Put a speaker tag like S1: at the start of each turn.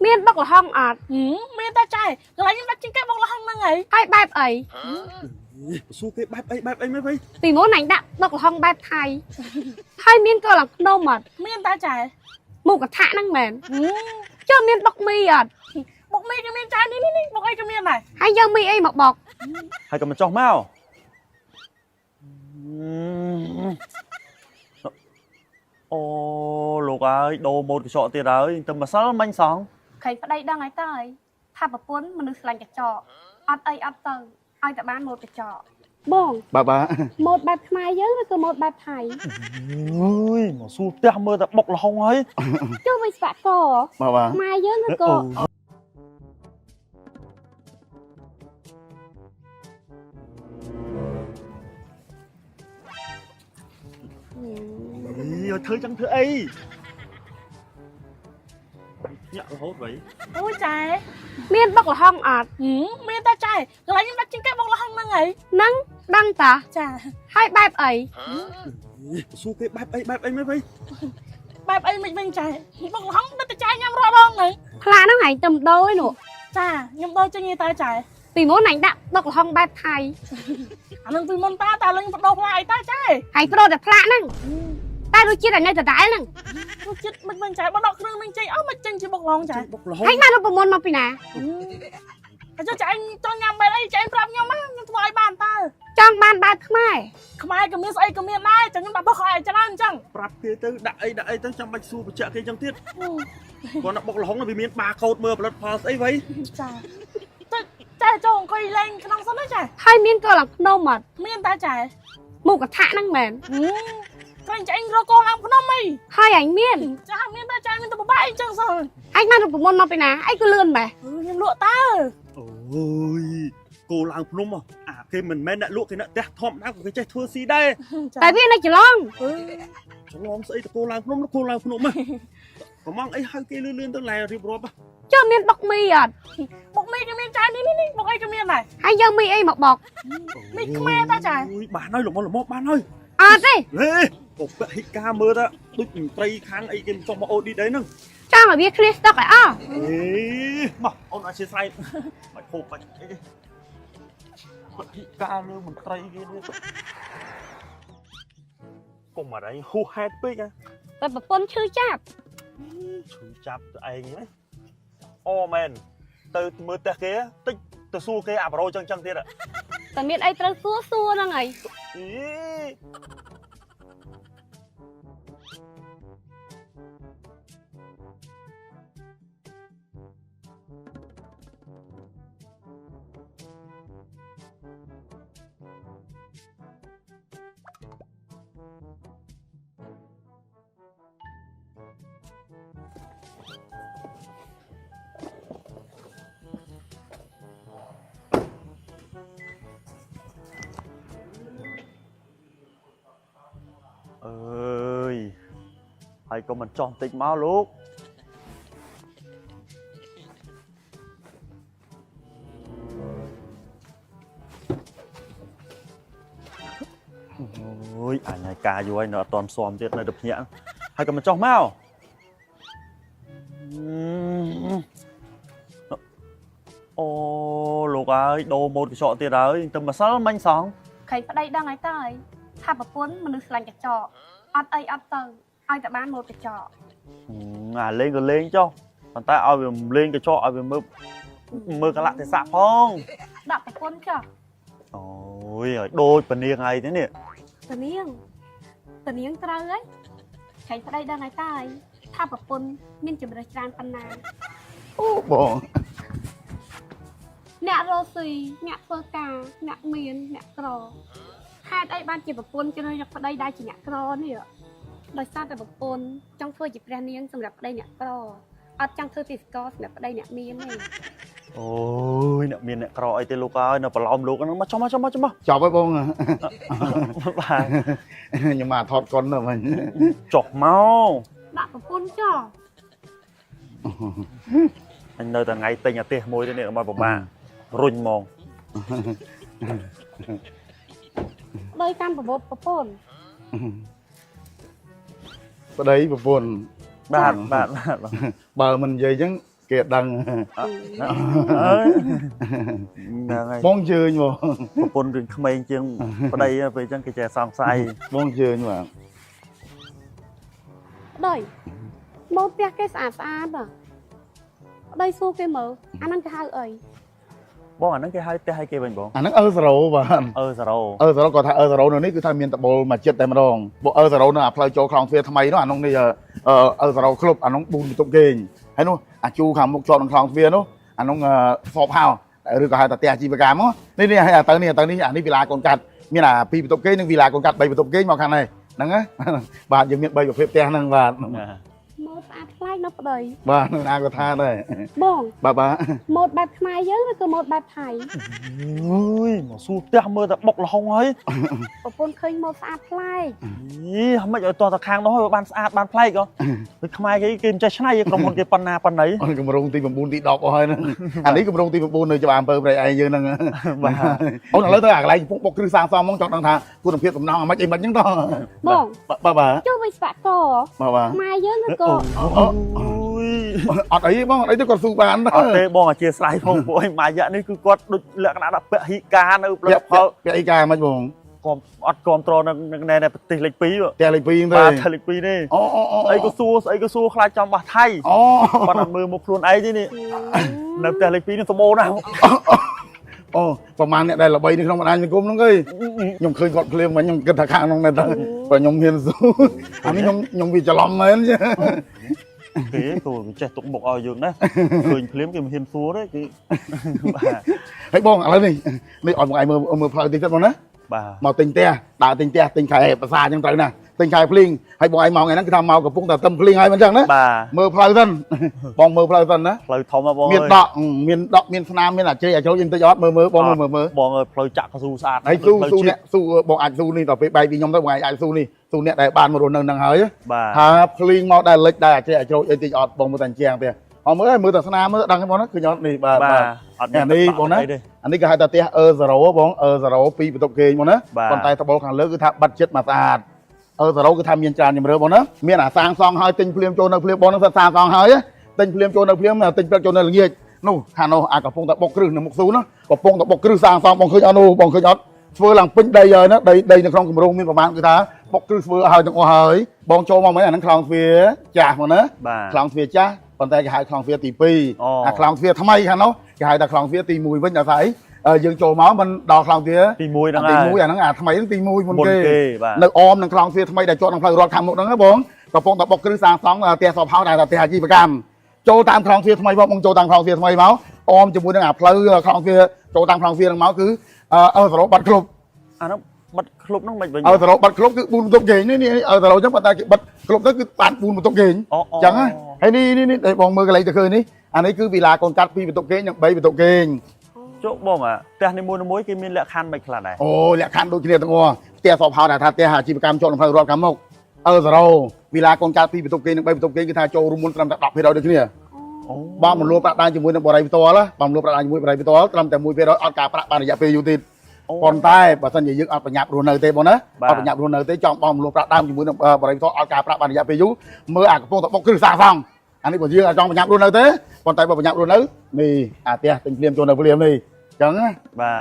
S1: មានបុកល្ហុងអត់
S2: ហឹមមានតែចែកន្លែងខ្ញុំដាក់ជាងគេបុកល្ហុងហ្នឹងហើយ
S1: ហើយបែបអី
S3: សួរគេបែបអីបែបអីមែនវិញ
S1: ពីមុនអញដាក់បុកល្ហុងបែបថៃហើយមានកឡើងភ្នំអត់
S2: មានតែចែ
S1: ໝូកระทะហ្នឹងមែន
S2: ហឹម
S1: ចុះមានបុកមីអត់
S2: បុកមីក៏មានចែនេះនេះនេះបុកអីក៏មានដែរ
S1: ហើយយកមីអីមកបុក
S3: ហើយក៏មិនចោះមកអូលោកអើយដូរម៉ូតកញ្ចក់ទៀតហើយទៅម្សិលមិញសង
S1: ខៃប្តីដឹងហើយតើថាប្រពន្ធមនុស្សស្រឡាញ់កញ្ចក់អត់អីអត់ទៅឲ្យតែបានម៉ូតកញ្ចក់បង
S4: បាទបាទ
S1: ម៉ូតបែបខ្មែរយើងឬក៏ម៉ូតបែបថៃ
S3: អើយមកសួរផ្ទះមើលតែបុកល្ហុងហើយ
S1: ចុះវិស្វករ
S4: បាទបាទ
S1: ខ្មែរយើងឬក៏
S3: អីឲ្យធ្វើចឹងធ្វើអីញាក់រហូតវិញ
S2: អូយចែ
S1: មានបុកល្ហុងអត់
S2: ហឹមមានតែចែកន្លែងខ្ញុំដាក់ជាងគេបុកល្ហុងហ្នឹងហើយ
S1: ហ្នឹងដឹងតា
S2: ចា
S1: ហើយបែបអី
S3: សួរគេបែបអីបែបអីមែនវិញ
S2: បែបអីមិនវិញចែបុកល្ហុងដឹកតែចែញ៉ាំរាល់ដងហ្នឹង
S1: ផ្លាហ្នឹងឯងទៅដូរឯនោះ
S2: ចាខ្ញុំដូរចេញឯតែចែ
S1: ពីមុនអញដាក់បុកល្ហុងបែបថៃ
S2: អានឹងពីមុនតាតែឡើងបដូរផ្លែអីតាចែ
S1: ហើយប្រូតែផ្លាកហ្នឹងតែរសជាតិឲ្យនៅដដែលហ្នឹង
S2: រសជាតិមិនវិញចែបើដកគ្រឿងនឹងចេញអស់មិនចេញជាបុកល្ហុងចែ
S3: បុកល្ហុង
S1: ហើយបានរូបមន្តមកពីណា
S2: ហើយចុះចែចង់ញ៉ាំបែបអីចែប្រាប់ខ្ញុំណាខ្ញុំធ្វើឲ្យបានតើ
S1: ចង់បានបែបខ្មែរ
S2: ខ្មែរក៏មានស្អីក៏មានដែរចឹងខ្ញុំដាក់បុកឲ្យច្រើនអញ្ចឹង
S3: ប្រាប់គេទៅដាក់អីដាក់អីទៅចាំបាច់សួរបញ្ជាក់គេចឹងទៀតគាត់ណាបុកល្ហុងវាមានបាកូដមើលផលិតផលស្អីវិញ
S2: ចាទៅចែចូលអង្គុយលេងក្នុងសិនណាចែ
S1: ហើយមានកឡើងភ្នំអត់
S2: មានតែចែ
S1: ໝូកระทะហ្នឹងមែន
S2: ក្រែងចែរកកឡើងភ្នំអី
S1: ហើយអញមាន
S2: ចាមានតែចែមានតែបបាយអញ្ចឹងសោះ
S1: អញបានរូបមន្តមកពីណាអីក៏លឿនម៉េះ
S2: ខ្ញុំលក់តើ
S3: អូយគោឡើងភ្នំអាគេមិនមែនអ្នកលក់គេអ្នកផ្ទះធម្មតាក៏គេចេះធ្វើស៊ីដែរ
S1: តែវានៅច្រឡង
S3: ច្រឡំស្អីតគោឡើងភ្នំគោឡើងភ្នំកំងអីហៅគេលឿនលឿនទៅឡែរៀបរាប់
S1: ចុះមានបុកមីអត់
S2: បុកមីក៏មានចែនេះនេះបុកអីក៏មានដែរ
S1: ហើយយកមីអីមកបុក
S2: មីខ្មែរតាចែ
S3: អូយបានហើយល្មមល្មមបានហើយ
S1: អត់ទេ
S3: ហេកុំពហិការមើលទៅដូចមន្ត្រីខាងអីគេចុះមកអូឌីតអីហ្នឹង
S1: ចង់ឲ្យវាឃ្លៀស្តុកឲ្យអស់
S3: អេមកអូនអធិស្ឋានបាច់ហូបបាច់អីទេពហិការលើមន្ត្រីគេនេះកុំអីហួសហេតុពេកហ៎
S1: តែប្រពន្ធឈឺចាប់
S3: ឈឺចាប់ទៅឯងហ៎អូមែនទៅមើលផ្ទះគេតិចទៅសួរគេអាប្រូចឹងចឹងទៀត
S1: តែមានអីត្រូវសួរសួរហ្នឹងហើយ
S3: អីអើយហើយក៏មិនចោះបន្តិចមកលោកអូយអញហើយការយូរហើយនៅអត់តន់ស៊ាំទៀតនៅតែភ្ញាក់ហើយក៏មិនចោះមកអូលោកអើយដូរម៉ូតកញ្ចក់ទៀតហើយទៅម្សិលមិញសង
S1: ខៃប្តីដឹងហើយតើថាប្រពន្ធមនុស្សស្រឡាញ់កញ្ចក់អត់អីអត់ទៅឲ្យតែបានម៉ូតកញ្ចក់
S3: អាលេងក៏លេងចុះប៉ុន្តែឲ្យវាលេងកញ្ចក់ឲ្យវាមើលមើលកលៈទេសៈផង
S1: ដាក់ប្រពន្ធចុះ
S3: អូយឲ្យដូចពនាងឯងទេនេះ
S1: តនាងតនាងត្រូវហើយខៃប្តីដឹងហើយតើថាប្រពន្ធមានជំរើសច្រើនប៉ុណ្ណា
S4: អូបង
S1: អ្នករស់ស៊ីអ្នកធ្វើការអ្នកមានអ្នកក្រហេតុអីបានជាប្រពន្ធជ្រើសយកប្តីដែលជាអ្នកក្រនេះដោយសារតែប្រពន្ធចង់ធ្វើជាព្រះនាងសម្រាប់ប្តីអ្នកក្រអត់ចង់ធ្វើទេសកលសម្រាប់ប្តីអ្នកមានទេ
S3: អូយអ្នកមានអ្នកក្រអីទេលោកអើយនៅប្រឡោមលោកហ្នឹងមកចុះមកចុះមកចុះមក
S4: ចប់ហើយបង
S3: បាទ
S4: ខ្ញុំមកថតកុនទៅវិញ
S3: ចុះមក
S1: ដាក់ប្រពន្ធចុះ
S3: អញនៅតែថ្ងៃទិញអាទិះមួយទេនេះកុំឲ្យពិបាករុញហ្មង
S1: ប្តីកាន់ប្រពន្ធប្រពន្ធ
S4: ប្តីប្រពន្ធ
S3: បាទបាទបាទ
S4: បើមិននិយាយអញ្ចឹង គេអត់ដឹង
S3: អើយហ្នឹងហើយ
S4: បងជើញបង
S3: ប្រពន្ធរឿងក្មេងជាងប្តីពេលអញ្ចឹងគេចេះសង្ស័យ
S4: បងជើញបាទ
S1: ប្តីម៉ូតផ្ទះគេស្អាតស្អាតហ៎ប្តីសួរគេមើលអាហ្នឹងគេហៅអី
S3: បងអាហ្នឹងគេហៅផ្ទះឲ្យគេវិញបង
S4: អាហ្នឹង L0 បាទ
S3: អឺ0
S4: L0 គាត់ថា L0 នៅនេះគឺថាមានតបលមួយចិត្តតែម្ដងបើ L0 នៅអាផ្លូវចូលខ្លងទ្វារថ្មីនោះអានោះនេះ L0 ក្លុបអានោះ4បន្ទប់គេងហើយនោះអាជូខាងមុខជាប់នឹងខ្លងទ្វារនោះអានោះសបហៅឬក៏ហៅថាផ្ទះអាជីវកម្មនេះនេះហើយអាទៅនេះអាទៅនេះអានេះវិឡាកូនកាត់មានអា2បន្ទប់គេងនិងវិឡាកូនកាត់3បន្ទប់គេងមកខាងនេះហ្នឹងណាបាទយើងមាន3ប្រភេទផ្ទះហ្នឹងបាទ
S1: ម៉ូតស្អាតប្លែកណាស់ប្តី
S4: បាទនឹងអាគាត់ថាដែរ
S1: បង
S4: បាទបាទ
S1: ម៉ូតបែបខ្មែរយើងឬក៏ម៉ូតបែបថៃ
S3: អើយមកសួរផ្ទះមើលតែបុកលហុងហើយ
S1: ប្រពន្ធឃើញម៉ូតស្អាតប្លែក
S3: យីមិនឲ្យតោះតែខាងនោះឲ្យបានស្អាតបានប្លែកហ៎ដូចខ្មែរគេគេមិនចេះឆ្នៃក្រុមហ៊ុនគេប៉ុណ្ណាប៉ុណ្ណី
S4: អូនកម្រងទី9ទី10អស់ហើយហ្នឹងអានេះកម្រងទី9នៅច្បារអំពើព្រៃឯងយើងហ្នឹង
S3: បាទ
S4: អូនឥឡូវទៅអាកន្លែងកំពុងបុកគ្រឹះសាងសង់ហ្មងចង់ដឹងថាគុណភាពសំណង់អាម៉េចអីម៉េចហ្នឹងតោះ
S1: បង
S4: បាទបាទ
S1: ចូលវិស្វករ
S4: បាទបាទ
S1: ខ្មែរយើងឬក៏
S3: អូយ
S4: អត់អីទេបងអត់អីទេគាត់ស៊ូបាន
S3: អត់ទេបងអធិស្ឋានផងពួកឯងមួយរយៈនេះគឺគាត់ដូចលក្ខណៈដាក់ពហិការនៅផលិតផល
S4: ពាក់អីការមិនបង
S3: គាំអត់គ្រប់គ្រងនឹងណែប្រទេសលេខ2
S4: ផ្ទះលេខ2ហ្នឹងទេ
S3: បាទលេខ2នេះ
S4: អូអូអូ
S3: ស្អីក៏សួរស្អីក៏សួរខ្លាចចំបាសថៃ
S4: អូ
S3: គាត់អត់មើលមុខខ្លួនឯងទេនេះនៅផ្ទះលេខ2នេះសម្បូរណាស់
S4: អូប្រហែលអ្នកដែលល្បីនៅក្នុងបណ្ដាញសង្គមហ្នឹងគេខ្ញុំឃើញគាត់ភ្លាមមកខ្ញុំគិតថាខាងហ្នឹងដែរតើបើខ្ញុំហ៊ានស៊ូអានេះខ្ញុំខ្ញុំវាច្រឡំមែនចា
S3: គេក៏ចេះទុកមុខឲ្យយើងណាឃើញភ្លាមគេមិនហ៊ានសួរទេគេបាទ
S4: ហើយបងឥឡូវនេះនេះឲ្យបងឯងមើលមើលផ្លូវតិចទៀតបងណា
S3: បាទ
S4: មកទិញផ្ទះដើរទិញផ្ទះទិញខែភាសាអញ្ចឹងត្រូវណាទិញខែភ្លីងហើយបងឯងមកថ្ងៃហ្នឹងគឺថាមកកំពុងតែទឹមភ្លីងហើយមិនអញ្ចឹងណា
S3: បាទ
S4: មើលផ្លូវសិនបងមើលផ្លូវសិនណា
S3: ផ្លូវធំហ៎បង
S4: មានដកមានដកមានស្នាមមានអាជ្រៃអាជ្រោយើងតិចអត់មើលមើលបងមើលមើលមើល
S3: បងអើយផ្លូវចាក់កស៊ូស្អាត
S4: ហើយស៊ូស៊ូអ្នកស៊ូបងអាចស៊ូនេះដល់ពេលបែកពីខ្ញុំទៅបងឯងអាចស៊ូនេះស៊ូអ្នកដែលបានមករស់នៅនឹងហើយ
S3: បាទ
S4: ថាភ្លីងមកដែលលិចដែលអាជ្រៃអាជ្រោអីតិចអត់បងមើលតែអញ្ចឹងទេអត់មើលហើយមើលតែស្នាមមើលដឹងទេបងណាឃើញអត់នេះបាទ
S3: បាទ
S4: បាទ
S3: អត់
S4: អានេះបងណាអានេះគេហៅថាផ្ទះ E0 បង E0 ពីរបន្ទប់គេងបងណា
S3: បាទ
S4: ប៉ុន្តែត្បូងខាងលើគឺថាបិទចិត្តមកស្អាត E0 គឺថាមានច្រើនជំរឿបងណាមានអាសាងសង់ហើយទិញភ្លាមចូលនៅភ្លាមបងហ្នឹងសាងសង់ហើយទិញភ្លាមចូលនៅភ្លាមទិញព្រឹកចូលនៅល្ងាចនោះខាងនោះអាកំពុងតែបុកគ្រឹះនៅមុខស៊ូណាកំពុងតែបុកគ្រឹះសាងសង់បងឃើញអត់នោះបងឃើញអត់ធ្វើឡើងពេញដីហើយណាដីដីនៅក្នុងគម្រោងមានប្រមាណគឺថាបុកគ្រឹះធ្វើឲ្យទាំងអស់ហើយបងចូលមកមិនអាហ្នឹងខ្លោងទ្វារចាស់បងណា
S3: បាទ
S4: ខ្លោងទ្វារចាស់ប៉ុន្តែគេហៅខ្លោងទ្វារទី
S3: អូ
S4: 2អាខ្លោងទ្វារថ្មីខាងនោះគេហៅថាខ្លោងទ្វារទី1វិញដល់ស្អីយើងចូលមកមិនដល់ខ្លោងទ្វារ
S3: ទី1ហ្នឹង
S4: ទី
S3: ហើយ
S4: 1អាហ្នឹងអាថ្មីហ្នឹងទី1មុន
S3: មុន
S4: គេ
S3: គេបាទ
S4: នៅអមនឹងខ្លោងទ្វារថ្មីដែលជាប់នឹងផ្លូវរត់ខាងមុខហ្នឹងណាបងកំពុងតែបុកគ្រឹះសាងសង់ផ្ទះសពហោដែលថាផ្ទះអាជីវកម្មចូលតាមខ្លោងទ្វារថ្មីបងចូលតាមខ្លោងទ្វារថ្មីមកអមជាមួយនឹងអាផ្លូវខ្លោងទ្វារចូលតាមខ្លោងទ្វារហ្នឹងមកគឺអឺសរោបាត់គ្រប់
S3: អាហ្នឹងបិទក្លុបហ្នឹងមិនវិញ
S4: អឺសរោបាត់គ្រប់គឺ4បន្ទប់គេងនេះនេះអឺសរោអញ្ចឹងប៉ុន្តែគេបិទគ្រប់ទៅគឺបាន4បន្ទប់គេង
S3: អូ
S4: អញ្ចឹងណាហើយនេះនេះនេះដែលបងមើលកន្លែងទៅឃើញនេះអានេះគឺវីឡាកូនកាត់2បន្ទប់គេងនិង3បន្ទប់គេង
S3: ជក់បងអាផ្ទះនីមួយៗគេមានលក្ខខណ្ឌមិនខ្លះដែរ
S4: អូលក្ខខណ្ឌដូចគ្នាទាំងអស់ផ្ទះសពហោដែលថាផ្ទះអាជីវកម្មជាប់នឹងផ្លូវរត់ខាងមុខអឺ0វីឡាកូនកាត់2បន្ទប់គេងនិង3បន្ទប់គេងគឺថាចូលរួមមុនត្រឹមតែ10%ដូចគ្នា
S3: អូ
S4: បើមិនលួប្រាក់ដើមជាមួយនឹងបរិយផ្ទាល់ណាបើមិនលួប្រាក់ដើមជាមួយបរិយផ្ទាល់ត្រឹមតែ1%អត់ការប្រាក់បានរយៈពេលយូរទៀតប៉ុន្តែបើសិនជាយើងអត់ប្រញាប់រស់នៅទេបងណាអត់ប្រញាប់រស់នៅទេចង់បងមលួប្រាក់ដើមជាមួយនឹងបរិយផ្ទាល់អត់ការប្រាក់បានរយៈពេលយូរមើលអាកំពុងតែបុកគ្រឹះសាងសង់អានេះបើយើងអត់ចង់ប្រញាប់រស់នៅទេប៉ុន្តែបើប្រញាប់រស់នៅនេះអាផ្ទះទិញភ្លាមចូលនៅភ្លាមនេះអញ្ចឹងណា
S3: បាទ